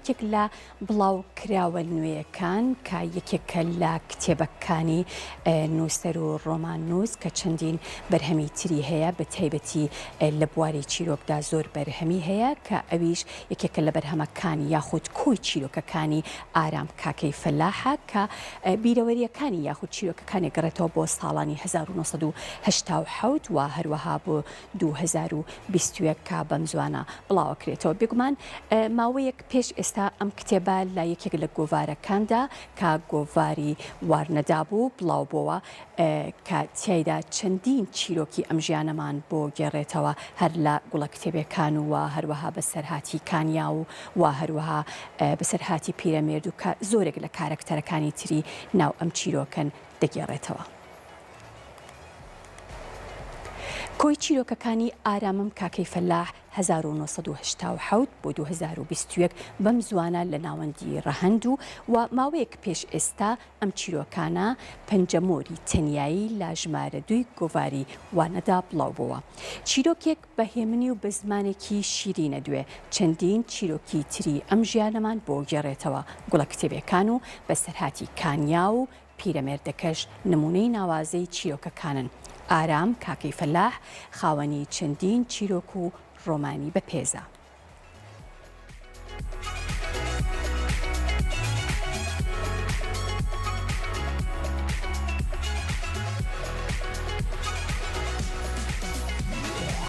یەکێک لە بڵاوکراوە نوێیەکان کە یەکێکە لە کتێبەکانی نووسەر و ڕۆماننووس کە چەندین بەرهەمی تری هەیە بە تایبەتی لە بواری چیرۆکدا زۆر بەرهەمی هەیە کە ئەویش یەکێکە لە بەرهەمەکانی یاخود کۆی چیرۆکەکانی ئارام کاکەی فەلاحە کە بیرەوەرییەکانی یاخود چیرۆکەکانی گەڕێتەوە بۆ ساڵانی 1987 و هەروەها بۆ 2021 کە بەمزوانە بڵاوەکرێتەوە. بێگومان ماوەیەک پێش ئێستا ئەم کتێبە لە یەکێک لە گۆڤارەکاندا کە گۆڤاری وارنەدا بوو بڵاوبۆوە کە تیایدا چەندین چیرۆکی ئەم ژیانەمان بۆ گێڕێتەوە هەر لە گوڵە کتێبێکان و هەروەها بەسەرهاتی کانیا و و هەروەها بەسەرهاتی پیرەمێرد و کە زۆرێک لە کارەکتەرەکانی تری ناو ئەم چیرۆکەن دەگێڕێتەوە. کۆی چیرۆکەکانی ئارامم کاکەی فەلاح 1987 بۆ 2021 بەم زوانە لە ناوەندی ڕەهەند و و ماوەیەک پێش ئێستا ئەم چیرۆکانە پەنجەمۆری تەنیایی لە ژمارە دووی گۆڤاری وانەدا بڵاو بۆوە. چیرۆکێک بە هێمنی و بە زمانێکی شیرینە دوێ چەندین چیرۆکی تری ئەم ژیانەمان بۆ گێڕێتەوە گوڵە کتێبێکان و بەسەرهاتی کانیا و پیرەمێردەکەش نموونەی ناوازەی چیرۆکەکانن. ئارام کاکەی فەلاح خاوەنی چەندین چیرۆک و ڕۆمانی بەپێزە.